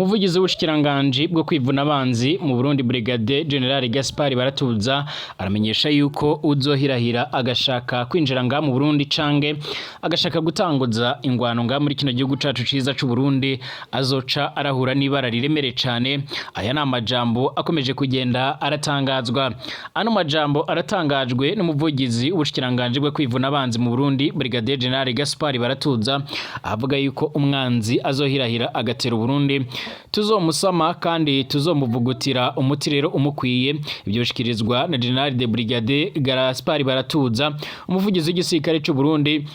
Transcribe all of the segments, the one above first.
Umuvugizi w'ubushikiranganji bwo kwivuna abanzi mu Burundi, Brigadier General Gaspard Baratuza, aramenyesha yuko uzohirahira agashaka kwinjira nga mu Burundi canke agashaka gutanguza ingwano nga muri kino gihugu cacu ciza c'u Burundi azoca arahura n'ibara riremere cane. Aya ni amajambo akomeje kugenda aratangazwa. Ano majambo aratangajwe n'umuvugizi w'ubushikiranganji bwo kwivuna abanzi mu Burundi, Brigadier General Gaspard Baratuza, avuga yuko umwanzi azohirahira agatera Burundi tuzomusama kandi tuzomuvugutira umuti rero umukwiye. Ibyo bishikirizwa na General de Brigade Gaspard Baratuza, umuvugizi w'igisirikare c'u Burundi,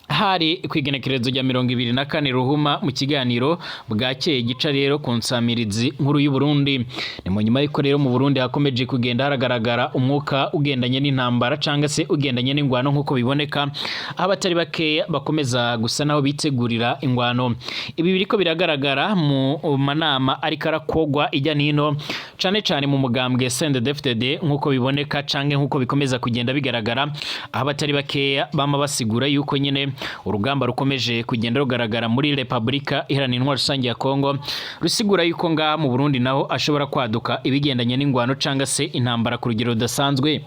hari kwigenekerezo rya 24 Ruhuma mu kiganiro Bwakeye gica rero ku nsamirizi nkuru y'u Burundi. Ni mu nyuma y'uko rero mu Burundi hakomeje kugenda haragaragara umwuka ugendanye n'intambara canga se ugendanye n'ingwano, nk'uko biboneka aho abatari bakeya bakomeza gusa naho bitegurira ingwano. Ibi biriko biragaragara mu manama ariko arakogwa ijya nino, cane cane mu mugambwe CNDD-FDD, nk'uko biboneka canke nk'uko bikomeza kugenda bigaragara, aho abatari bakeya bama basigura yuko nyene urugamba rukomeje kugenda rugaragara muri Republika Iharanira Intwaro Rusange ya Kongo rusigura yuko ngaha mu Burundi naho ashobora kwaduka ibigendanye n'ingwano canga se intambara ku rugero rudasanzwe.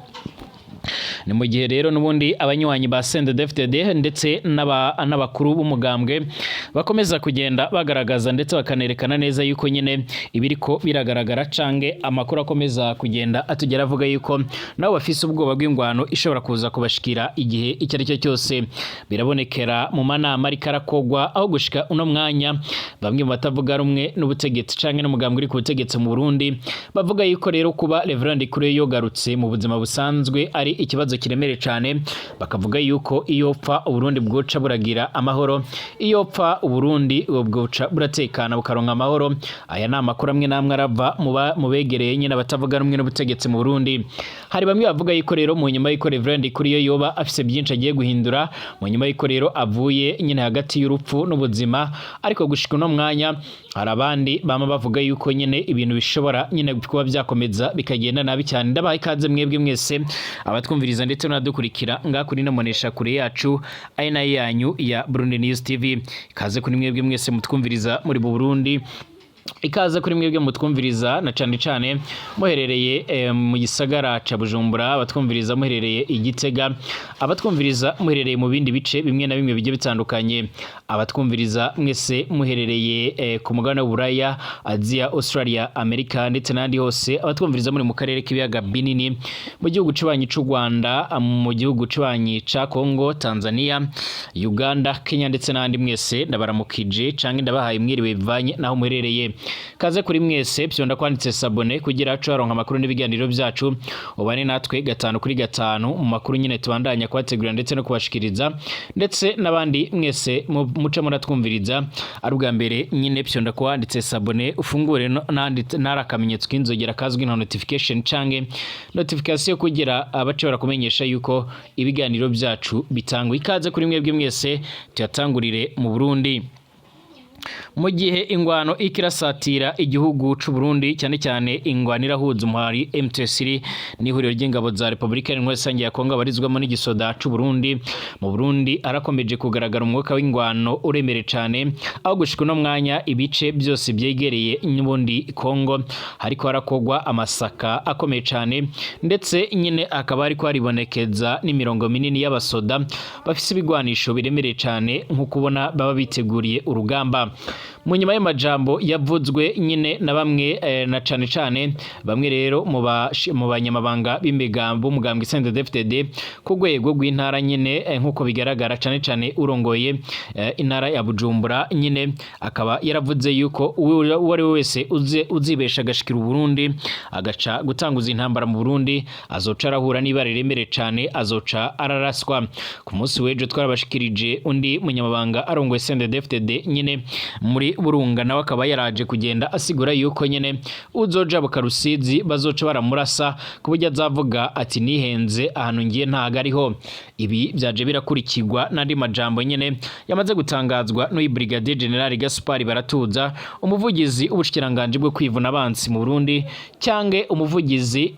Ni mu gihe rero n'ubundi abanywanyi ba CNDD-FDD ndetse n'abakuru b'umugambwe bakomeza kugenda bagaragaza ndetse bakanerekana neza yuko nyine ibiriko biragaragara cange amakuru akomeza kugenda atugera avuga yuko nabo bafise ubwoba bw'ingwano ishobora kuza kubashikira igihe icyo ari cyo cyose. Birabonekera mu manama ariko arakogwa, aho gushika uno mwanya bamwe mu batavuga rumwe n'ubutegetsi canke n'umugambwe uri ku butegetsi mu Burundi bavuga yuko rero kuba Reverend Ndikuriyo yogarutse mu buzima busanzwe ari ikibazo kiremereye cane, bakavuga yuko iyo pfa Uburundi bwoca buragira amahoro, iyo pfa Uburundi bwoca buratekana bukaronka amahoro. Aya ni amakuru amwe n'amwe arava mu begereye nyine abatavuga rumwe n'ubutegetsi mu Burundi. Hari bamwe bavuga yuko rero mu nyuma yuko Reverend Ndikuriyo yoba afise byinshi agiye guhindura mu nyuma yuko rero avuye nyine hagati y'urupfu n'ubuzima, ariko gushika uno mwanya hari abandi bama bavuga yuko nyine ibintu bishobora nyine kuba byakomeza bikagenda nabi cyane. Ndabaha ikaze mwebwe mwese abatwumviriza ndetse n'abadukurikira ngaha kuri ino monesha kure yacu ari nayo yanyu ya Burundi News TV. Ikaze kuri mwebwe mwese mutwumviriza muri mu Burundi, ikaze kuri mwebwe mutwumviriza na cane cane muherereye mu gisagara ca Bujumbura, abatwumviriza muherereye i Gitega, abatwumviriza muherereye mu bindi bice bimwe na bimwe bigiye bitandukanye, abatwumviriza mwese muherereye ku mugabane w'Uburaya, Aziya, Australia, Amerika ndetse n'ahandi hose, abatwumviriza muri mu karere k'ibiyaga binini, mu gihugu c'ubanyi c'u Rwanda, mu gihugu c'ubanyi ca Congo, Tanzania, Uganda, Kenya ndetse n'ahandi mwese, ndabaramukije canke ndabahaye mwiriwe bivanye naho muherereye. Kaze kuri mwese, fyonda kwanditse s'abonner kugira aco haronka amakuru n'ibiganiro byacu, ubane natwe gatanu kuri gatanu mu makuru nyine tubandanya kubategurira ndetse no kubashikiriza. Ndetse n'abandi mwese muce muratwumviriza ari ubwa mbere nyine, fyonda kwanditse s'abonner, ufungure n'ari akamenyetso k'inzogera kazwi nka notification canke notification kugira abace barakumenyesha yuko ibiganiro byacu bitangwa. Ikaze kuri mwebwe mwese, tuyatangurire mu Burundi. Mu gihe ingwano ikirasatira igihugu c'u Burundi, cyane cyane ingwano irahuza umuhari M23 n'ihuriro ry'ingabo za Republika Iharanira Rusange ya Kongo abarizwamo n'igisoda c'u Burundi, mu Burundi arakomeje kugaragara umwuka w'ingwano uremere cane, aho gushika uno mwanya ibice byose byegereye n'ubundi Kongo hariko harakogwa amasaka akomeye cane, ndetse nyine akaba hariko haribonekeza n'imirongo minini y'abasoda bafise ibigwanisho biremereye cane, nk'uko ubona baba biteguriye urugamba. Mu nyuma y'amajambo yavuzwe nyine na bamwe na cane cane bamwe rero mu banyamabanga b'imigambo b'umugambwe CNDD-FDD ku rwego rw'intara nyine, nk'uko bigaragara cane cane urongoye intara ya Bujumbura nyine, akaba yaravuze yuko uwo ari we wese uzibesha agashikira Uburundi agaca gutanguza intambara mu Burundi azoca arahura n'ibara riremere cane, azoca araraswa. Ku munsi w'ejo twarabashikirije undi munyamabanga arongoye CNDD-FDD nyine muri Burunga, nawe akaba yaraje kugenda asigura yuko nyene uzojabuka Rusizi bazoca baramurasa ku buryo azavuga ati: "Nihenze, ahantu ngiye ntago ariho." Ibi byaje birakurikirwa n'andi majambo nyene yamaze gutangazwa n'uyu Brigadier General Gaspard Baratuza, umuvugizi w'ubushikiranganji bwo kwivuna abansi mu Burundi, cyange umuvugizi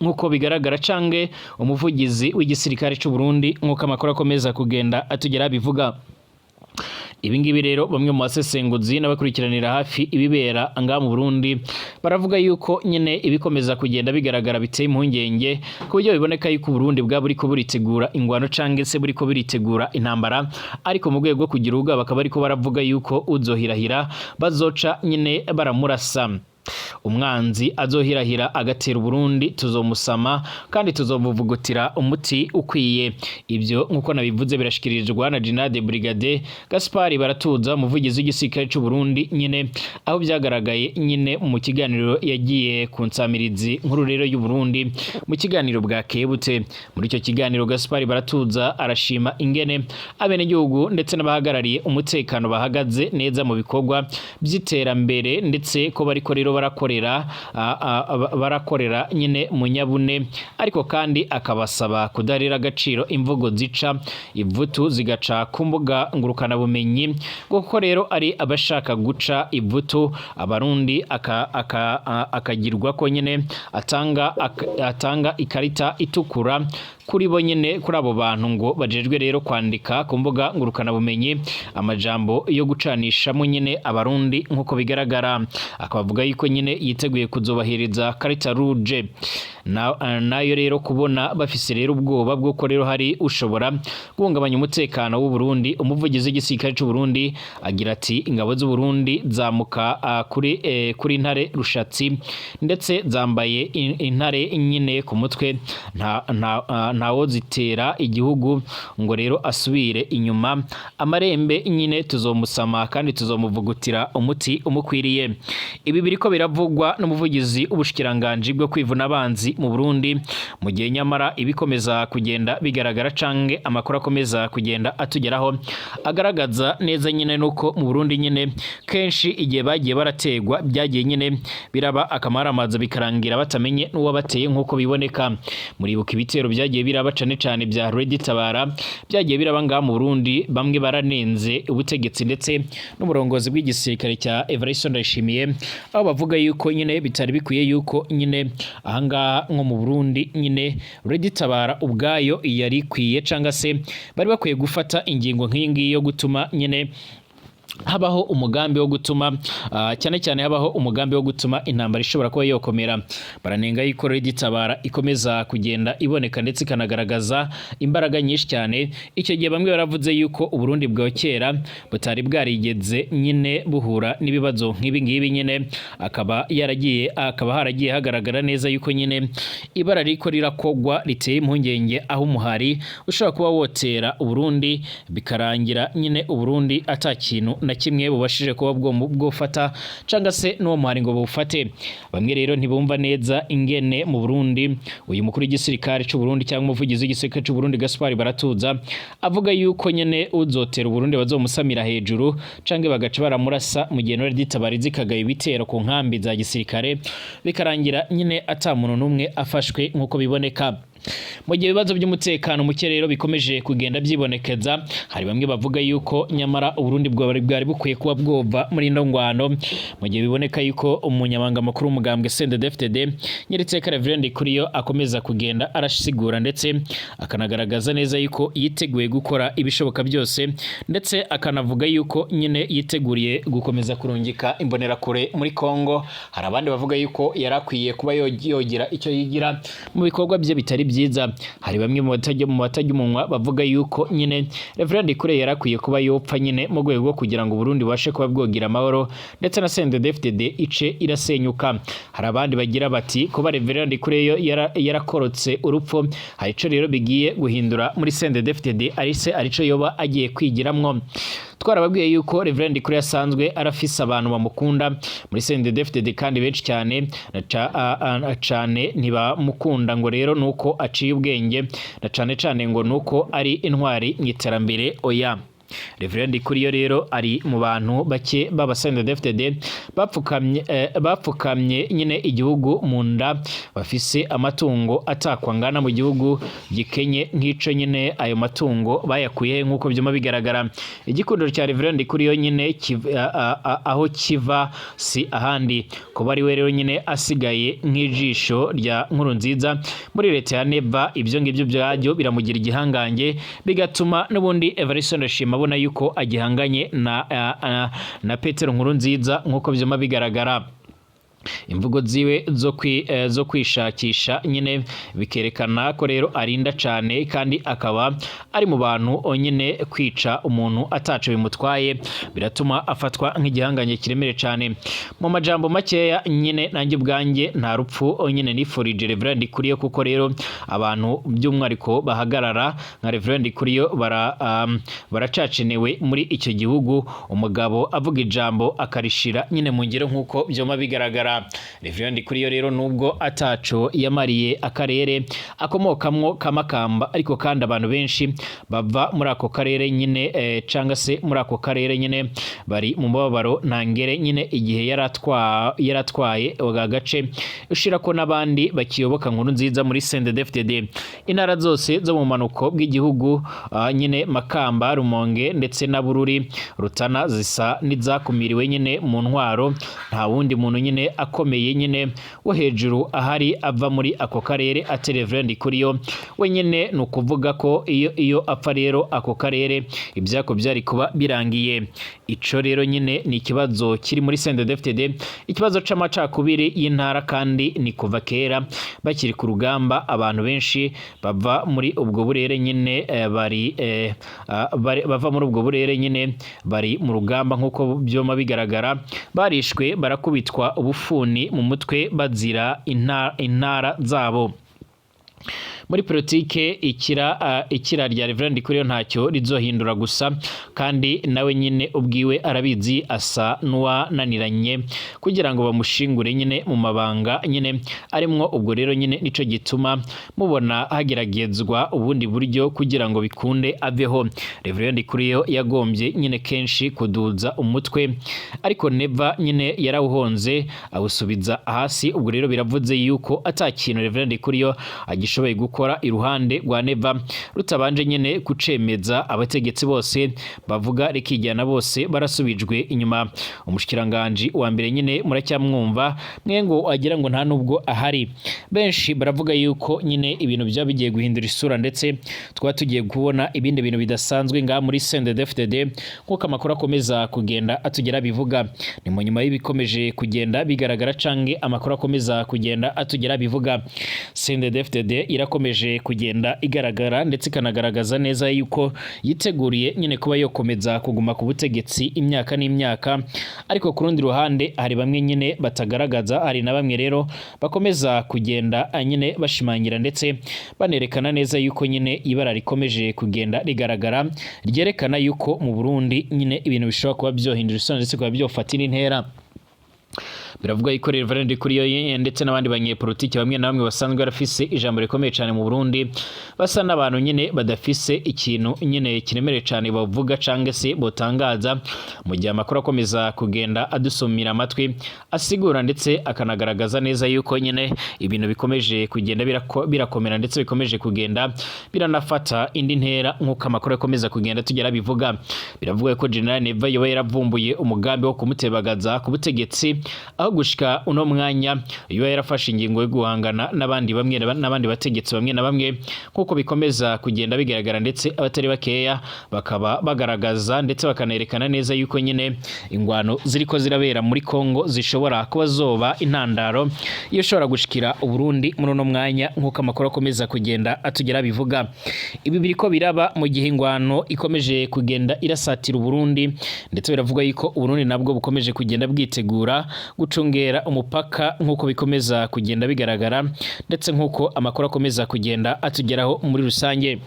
nk'uko bigaragara cange umuvugizi w'igisirikare c'u Burundi, nk'uko amakuru akomeza kugenda atugera bivuga. Ibi ngibi rero, bamwe mu basesenguzi n'abakurikiranira hafi ibibera ngaha mu Burundi baravuga yuko nyine ibikomeza kugenda bigaragara biteye impungenge, ku buryo biboneka yuko Burundi bwa buriko buritegura ingwano canke se buriko buritegura intambara. Ariko mu rwego rwo kugira ubwoba, bakaba bariko baravuga yuko uzohirahira bazoca nyine baramurasa. Umwanzi azohirahira agatera Uburundi, tuzomusama kandi tuzomuvugutira umuti ukwiye. Ibyo, nk'uko nabivuze, birashikirizwa na Général de Brigade Gaspard Baratuza, umuvugizi w'igisirikare c'u Burundi nyine, aho byagaragaye nyine mu kiganiro yagiye ku nsamirizi nkuru rero y'u Burundi, mu kiganiro bwa kebutse. Muri icyo kiganiro, Gaspard Baratuza arashima ingene abenegihugu ndetse n'abahagarariye umutekano bahagaze neza mu bikorwa by'iterambere, ndetse ko bariko rero barakorera nyine mu nyabune. Ariko kandi akabasaba kudarira agaciro imvugo zica ivutu zigaca ku mbuga ngurukanabumenyi, kuko rero ari abashaka guca ivutu Abarundi, akagirwa ko nyine atanga ikarita itukura kuri bo nyine, kuri abo bantu ngo bajejwe rero kwandika ku mbuga ngurukanabumenyi amajambo yo gucanishamo nyine Abarundi. Nk'uko bigaragara, akabavuga yuko nyine yiteguye kuzobahiriza carte rouge nayo rero kubona bafise rero ubwoba bw'uko rero hari ushobora guhungabanya umutekano w'u Burundi. Umuvugizi w'igisirikare c'u Burundi agira ati: "Ingabo z'u Burundi zamuka kuri Ntare Rushatsi, ndetse zambaye intare nyine ku mutwe. Ntawo zitera igihugu ngo rero asubire inyuma amarembe nyine, tuzomusama kandi tuzomuvugutira umuti umukwiriye." Ibi biriko biravugwa n'umuvugizi w'ubushikiranganji bwo kwivuna abanzi mu Burundi, mu gihe nyamara ibikomeza kugenda bigaragara canke amakuru akomeza kugenda atugeraho agaragaza neza nyine nuko mu Burundi nyine kenshi igihe bagiye barategwa, byagiye nyine biraba akamaramaza, bikarangira batamenye n'uwabateye. Nk'uko biboneka, muribuka ibitero byagiye biraba cane cane bya Red Tabara, byagiye biraba ngaha mu Burundi. Bamwe baranenze ubutegetsi ndetse n'uburongozi bw'igisirikare cya Evariste Ndayishimiye, aho bavuga yuko nyine bitari bikwiye yuko nyine ahangaha nko mu Burundi nyine Red Tabara ubwayo yari ikwiye, canga se bari bakwiye gufata ingingo nk'iyi ngiyi yo gutuma nyine habaho umugambi wo gutuma cyane cyane habaho umugambi wo gutuma intambara ishobora kuba yokomera. Baranenga yuko Red Tabara ikomeza kugenda iboneka ndetse ikanagaragaza imbaraga nyinshi cyane. Icyo gihe bamwe baravuze yuko Uburundi bwa kera butari bwarigeze nyine buhura n'ibibazo nk'ibi ngibi nyine, akaba haragiye hagaragara neza yuko nyine ibara riko rirakogwa riteye impungenge, aho umuhari ushobora kuba wotera Uburundi, bikarangira nyine Uburundi ata kintu na kimwe bubashije kuba bwofata, canga se n'uwo muhari ngo bufate. Bamwe rero ntibumva neza ingene mu Burundi uyu mukuru w'igisirikare c'u Burundi cyangwa umuvugizi w'igisirikare c'u Burundi Gaspard Baratuza avuga yuko nyene uzotera Uburundi bazomusamira hejuru canke bagaca baramurasa, mu gihe Red Tabara zikagaba ibitero ku nkambi za gisirikare, bikarangira nyine ata muntu n'umwe afashwe. Nk'uko biboneka, mu gihe ibibazo by'umutekano muke rero bikomeje kugenda byibonekeza, hari bamwe bavuga yuko nyamara Uburundi bwari bukwiye kuba bwova muri ino ngwano, mu gihe biboneka yuko umunyamabanga mukuru w'umugambwe CNDD-FDD, Nyiriteka Reverend Kuriyo, akomeza kugenda arasigura ndetse akanagaragaza neza yuko yiteguye gukora ibishoboka byose, ndetse akanavuga yuko nyine yiteguriye gukomeza kurungika imbonerakure muri Kongo. Hari abandi bavuga yuko yari akwiye kuba yogira icyo yigira mu bikorwa bye bitari byiza. Hari bamwe mu batajya umunwa bavuga yuko nyine Reverend Kure yari akwiye kuba yopfa nyine mu rwego rwo kugira ngo Burundi bubashe kuba bwogira amahoro, ndetse na CNDD-FDD ice irasenyuka. Hari abandi bagira bati kuba Reverend Kure yo yarakorotse urupfu, hari ico rero bigiye guhindura muri CNDD-FDD, ari se arico yoba agiye kwigiramwo. Twarababwiye yuko Reverend Kure asanzwe arafise abantu bamukunda muri CNDD-FDD, kandi benshi cyane na cane ntibamukunda ngo rero nuko aciye ubwenge, na cane cane ngo nuko ari intwari mu iterambere. Oya, Reverend Kuriyo rero ari mu bantu bake b'aba CNDD-FDD bapfukamye nyine igihugu mu nda, bafise amatungo atakwa angana mu gihugu gikenye nk'ico. Nyine ayo matungo bayakuye he? Nk'uko byuma bigaragara, igikundiro cya Reverend Kuriyo nyine aho kiva si ahandi, kuba ari we rero nyine asigaye nk'ijisho rya Nkurunziza muri leta ya Neva. Ibyo ngibyo byabyo biramugira igihangange, bigatuma n'ubundi Evariste Ndashima Urabona yuko agihanganye na Petero Nkurunziza nk'uko vyama bigaragara. Imvugo ziwe zo kwishakisha nyine bikerekana ko rero arinda cane, kandi akaba ari mu bantu nyine kwica umuntu ataco bimutwaye, biratuma afatwa nk'igihanganye kiremere cane. Mu majambo makeya nyine, nanjye ubwanjye nta rupfu nyine nifurije Reverend Ndikuriyo, kuko rero abantu by'umwihariko bahagarara nka Reverend Ndikuriyo baracacenewe muri icyo gihugu. Umugabo avuga ijambo akarishira nyine mu ngiro nk'uko vyoma bigaragara. Reverend Ndikuriyo rero, nubwo ataco yamariye akarere akomokamwo kamakamba, ariko kandi abantu benshi bava muri ako karere nyine canga se muri ako karere nyine bari mu mubabaro ntangere nyine igihe yaratwaye aka gace, ushirako n'abandi bakiyoboka Nkurunziza muri CNDD-FDD. Intara zose zo mu manuko bw'igihugu nyine, Makamba, Rumonge ndetse na Bururi, Rutana, zisa n'izakumiriwe nyine mu ntwaro. Nta wundi muntu nyine akomeye nyine wo hejuru ahari ava muri ako karere atari Reverend Ndikuriyo wenyine. Ni ukuvuga ko iyo apfa rero, ako karere ibyako byari kuba birangiye. Ico rero nyine ni ikibazo kiri muri CNDD-FDD, ikibazo c'amacakubiri y'intara, kandi ni kuva kera bakiri ku rugamba. Abantu benshi bava muri ubwo burere nyine bava muri ubwo burere nyine bari mu rugamba nk'uko byoma bigaragara, barishwe, barakubitwa ubufuni mu mutwe bazira intara zabo. Muri politike ikira rya Reverend Ndikuriyo ntacyo rizohindura gusa, kandi nawe nyine ubwiwe arabizi, asa n'uwananiranye kugira ngo bamushingure nyine mu mabanga nyine arimwo. Ubwo rero nyine nico gituma mubona hageragezwa ubundi buryo kugira ngo bikunde aveho. Reverend Ndikuriyo yagombye nyine kenshi kuduza umutwe, ariko Neva nyine yarawuhonze awusubiza hasi. Ubwo rero biravuze yuko ata kintu Reverend Ndikuriyo agishoboye gukora iruhande rwa Neva rutabanje nyine kucemeza. Abategetsi bose bavuga rikijyana bose barasubijwe inyuma. Umushikiranganji wa mbere nyine muracyamwumva mwe ngo agira ngo nta nubwo ahari. Benshi baravuga yuko nyine ibintu byaba bigiye guhindura isura, ndetse twaba tugiye kubona ibindi bintu bidasanzwe ngaha muri CNDD-FDD nk'uko amakuru akomeza kugenda atugera bivuga. Ni mu nyuma y'ibikomeje kugenda bigaragara canke amakuru akomeza kugenda atugera bivuga, CNDD-FDD irakomeje kugenda igaragara ndetse ikanagaragaza neza yuko yiteguriye nyine kuba yokomeza kuguma ku butegetsi imyaka n'imyaka. Ariko ku rundi ruhande hari bamwe nyine batagaragaza, hari na bamwe rero bakomeza kugenda nyine bashimangira ndetse banerekana neza yuko nyine ibara rikomeje kugenda rigaragara ryerekana yuko mu Burundi nyine ibintu bishobora kuba byohindura isura ndetse kuba byofata indi ntera. Biravuga yuko Reverend Ndikuriyo ndetse n'abandi banyepolitiki bamwe na bamwe basanzwe barafise ijambo rikomeye cyane mu Burundi basa n'abantu nyine badafise ikintu nyine kiremereye cyane bavuga canke se botangaza, mu gihe amakuru akomeza kugenda adusumira amatwi asigura ndetse akanagaragaza neza yuko nyine ibintu bikomeje kugenda birakomera ndetse bikomeje kugenda biranafata indi ntera nk'uko amakuru akomeza kugenda tugera bivuga. Biravuga ko General Neva yoba yaravumbuye umugambi wo kumutebagaza ku butegetsi, aho gushika uno mwanya yoba yarafashe ingingo yo guhangana n'abandi bamwe n'abandi bategetsi bamwe na bamwe nk'uko bikomeza kugenda bigaragara, ndetse abatari bakeya bakaba bagaragaza ndetse bakanerekana neza yuko nyine ingwano ziriko zirabera muri Kongo zishobora kuba zoba intandaro iyo ishobora gushikira Uburundi muri uno mwanya nk'uko amakuru akomeza kugenda atugera bivuga. Ibi biriko biraba mu gihe ingwano ikomeje kugenda irasatira Uburundi, ndetse biravuga yuko Uburundi nabwo bukomeje kugenda bwitegura gucungera umupaka nk'uko bikomeza kugenda bigaragara, ndetse nk'uko amakuru akomeza kugenda atugeraho muri rusange.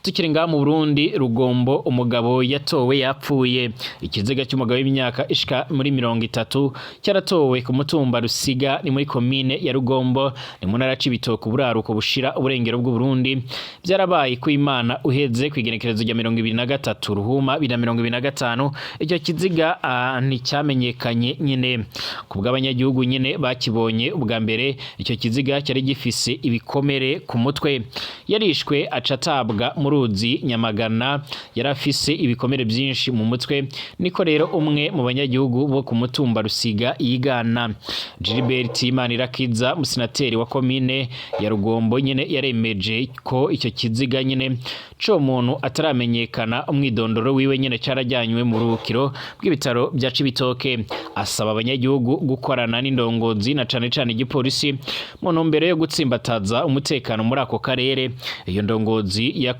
Tukiri ngaha mu Burundi, Rugombo umugabo yatowe yapfuye. Ikiziga cy'umugabo w'imyaka ishika muri 30 cyaratowe ku mutumba Rusiga, ni muri komine ya Rugombo, ni mu ntara ya Cibitoke, uburaruko bushira uburengero bw'u Burundi. Byarabaye ku Imana uheze, ku igenekerezo rya 23 Ruhuma 2025. Icyo kiziga nticyamenyekanye nyine ku bw'abanyagihugu nyine bakibonye ubwa mbere. Icyo kiziga cyari gifise ibikomere ku mutwe, yarishwe aca atabwa mu ruzi Nyamagana. Yari afise ibikomere byinshi mu mutwe, niko rero umwe mu banyagihugu bo ku mutumba Rusiga yigana. Gilbert Manirakiza, musenateri wa komine ya Rugombo nyene, yaremeje ko icyo kiziga nyene c'uwo muntu ataramenyekana umwidondoro wiwe nyene carajyanywe mu ruhukiro bw'ibitaro bya Cibitoke. Asaba abanyagihugu gukorana n'indongozi na cane cane igipolisi mu ntumbero yo gutsimbataza umutekano muri ako karere. Iyo ndongozi ya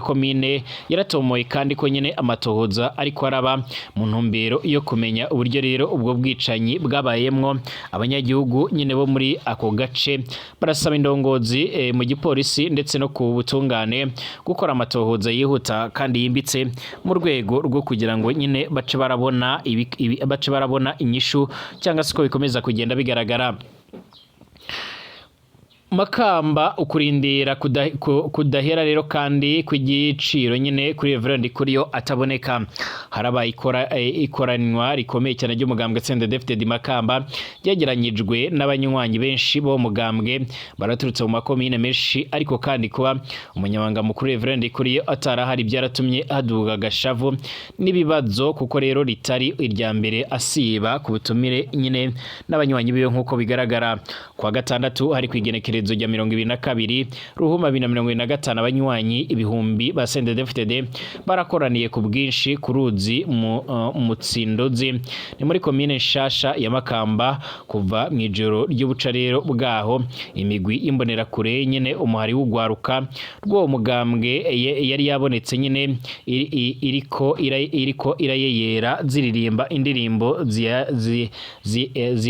komine yaratomoye kandi ko nyene amatohoza ariko araba mu ntumbero yo kumenya uburyo rero ubwo bwicanyi bwabayemwo. Abanyagihugu nyene bo muri ako gace barasaba indongozi mu gipolisi ndetse no ku butungane gukora amatohoza yihuta kandi yimbitse mu rwego rwo kugira ngo nyine bace barabona inyishu cyangwa se uko bikomeza kugenda bigaragara. Makamba, ukurindira kudahera rero kandi kw'igiciro nyine kuri Reverend Kuriyo ataboneka. Harabaye ikoranwa rikomeye cyane ry'umugambwe CNDD-FDD Makamba, ryegeranyijwe n'abanywanyi benshi bo mugambwe baraturutse mu makomine menshi. Ariko kandi kuba umunyamabanga mukuru Reverend Kuriyo atarahari byaratumye haduga agashavu n'ibibazo, kuko rero ritari irya mbere asiba ku butumire nyine n'abanywanyi biwe. Nk'uko bigaragara, kwa gatandatu hari kwigenekerezo rya 22 Ruhuma 2025, abanywanyi ibihumbi ba CNDD-FDD barakoraniye ku bwinshi ku ruzi mu Mutsindozi, ni muri komine nshasha ya Makamba. Kuva mu ijoro ry'ubuca rero bwaho, imigwi y'imbonerakure nyine, umuhari w'ugwaruka rw'uwo mugambwe yari yabonetse nyine iriko irayeyera, ziririmba indirimbo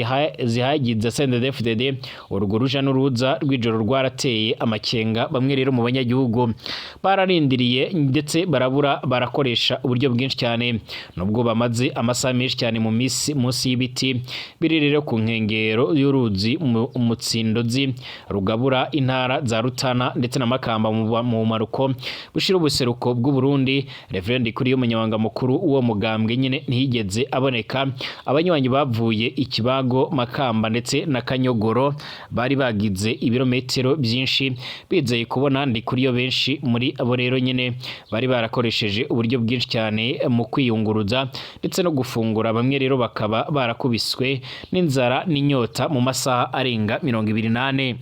zihagiza CNDD-FDD. Urwo ruja n'uruza rw'ijoro rwarateye amakenga bamwe rero mu banyagihugu. Bararindiriye ndetse barabura, barakoresha uburyo bwinshi cyane. Nubwo bamaze amasaha menshi cyane mu misi munsi y'ibiti biri rero ku nkengero y'uruzi Mutsindozi rugabura intara za Rutana ndetse na Makamba mu maruko bushira ubuseruko bw'u Burundi, Reverend kuri y'umunyamabanga mukuru uwo mugambwe nyine ntiyigeze aboneka. Abanywanyi bavuye Ikibago, Makamba ndetse na Kanyogoro bari bagize ibirometero byinshi bizeye kubona Ndikuriyo. Benshi muri abo rero nyine bari barakoresheje uburyo bwinshi cyane mu kwiyunguruza ndetse no gufungura, bamwe rero bakaba barakubiswe n'inzara n'inyota mu masaha arenga 24.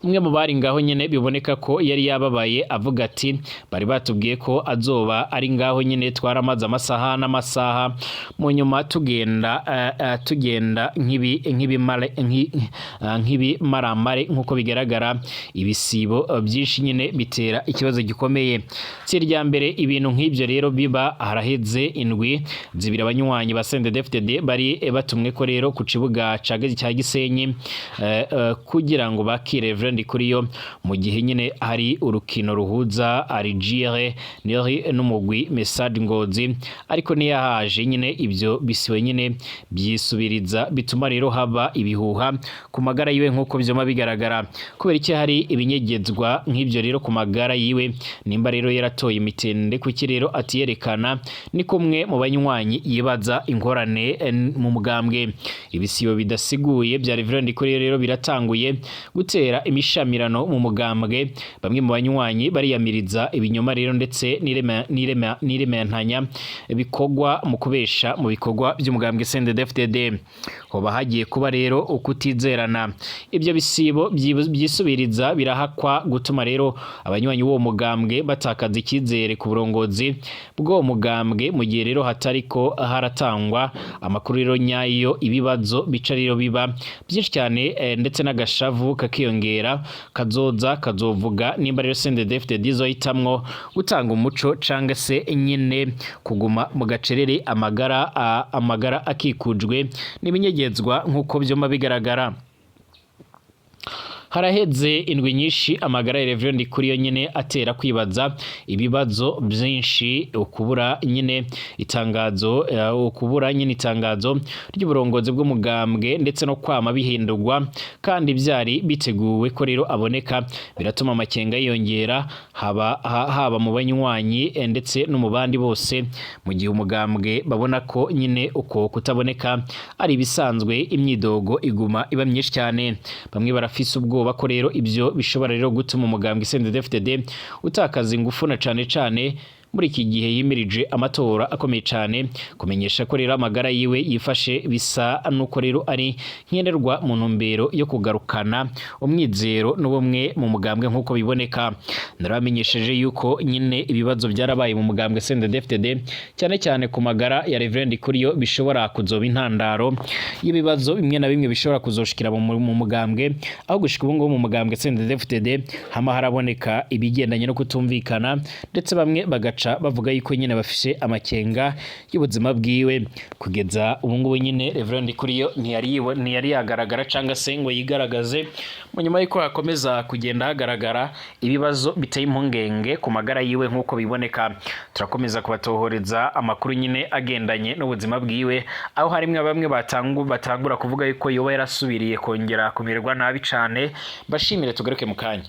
Umwe mu bari ngaho nyine biboneka ko yari yababaye avuga ati: "Bari batubwiye ko azoba ari ngaho nyine, twaramaze amasaha n'amasaha, mu nyuma tugenda nk'ibimaramare." Nk'uko bigaragara, ibisibo byinshi nyine bitera ikibazo gikomeye. Si irya mbere ibintu nk'ibyo rero biba. Haraheze indwi 2 abanywanyi ba CNDD-FDD bari batumwe ko rero ku kibuga cya Gisenyi kugira ngo bakire Reverend Ndikuriyo mu gihe nyine hari urukino ruhuza Algeria n'umugwi Message Ngozi, ariko ntiyahaje nyine. Ibyo bisiwe nyine byisubiriza bituma rero haba ibihuha ku magara yiwe. Nk'uko vyoma bigaragara, kubera iki hari ibinyegezwa nk'ibyo rero ku magara yiwe? Nimba rero yaratoye imitende, kuki rero atiyerekana? Ni kumwe mu banywanyi yibaza ingorane mu mugambwe. Ibisibo bidasiguye bya Reverend Ndikuriyo rero biratanguye gutera imishamirano mu mugambwe. Bamwe mu banywanyi bariyamiriza ibinyoma rero ndetse n'irementanya bikorwa mu kubesha mu bikorwa by'umugambwe CNDD-FDD. Hoba hagiye kuba rero ukutizerana? Ibyo bisibo byisubiriza birahakwa gutuma rero abanywanyi b'uwo mugambwe batakaza icyizere ku burongozi bw'uwo mugambwe. Mu gihe rero hatariko haratangwa amakuru rero nyayo, ibibazo bica rero biba byinshi cyane ndetse n'agashavu kakiyongera. Kazoza kazovuga nimba rero CNDD-FDD izohitamwo gutanga umuco canke se nyine kuguma mu gacerere, amagara akikujwe n'ibinyegezwa nk'uko vyoma bigaragara. Haraheze indwi nyinshi amagara ya Reverend Ndikuriyo nyine atera kwibaza ibibazo byinshi. Ukubura nyine itangazo ry'uburongozi bw'umugambwe ndetse no kwama bihindurwa kandi byari biteguwe ko rero aboneka, biratuma amakenga yiyongera haba mu banywanyi ndetse no mu bandi bose. Mu gihe umugambwe babona ko nyine uko kutaboneka ari ibisanzwe, imyidogo iguma iba myinshi cyane. Bamwe barafise ubwoba ubwoba ko rero ibyo bishobora rero gutuma umugambwe CNDD-FDD utakaza ingufu, na cane cane muri iki gihe yimirije amatora akomeye cane. Kumenyesha ko rero amagara yiwe yifashe bisa nuko rero ari nkenerwa mu ntumbero yo kugarukana umwizero n'ubumwe mu mugambwe. Nk'uko biboneka, narabamenyesheje yuko nyine ibibazo byarabaye mu mugambwe CNDD-FDD, cyane cyane ku magara ya Reverend Kuriyo, bishobora kuzoba intandaro y'ibibazo bimwe na bimwe bishobora kuzoshikira mu mugambwe, aho gushika ubu ngubu mu mugambwe CNDD-FDD hama haraboneka ibigendanye no kutumvikana, ndetse bamwe bagaca bavuga yuko nyine bafise amakenga y'ubuzima bwiwe. Kugeza ubu ngubu nyine Reverend Kuriyo ntiyari yagaragara cyangwa se ngo yigaragaze, mu nyuma y'uko hakomeza kugenda hagaragara ibibazo biteye impungenge ku magara yiwe. Nk'uko biboneka, turakomeza kubatohoreza amakuru nyine agendanye n'ubuzima bwiwe, aho harimwe bamwe batangura kuvuga yuko yoba yarasubiriye kongera kumererwa nabi cane. Bashimire, tugaruke mu kanya.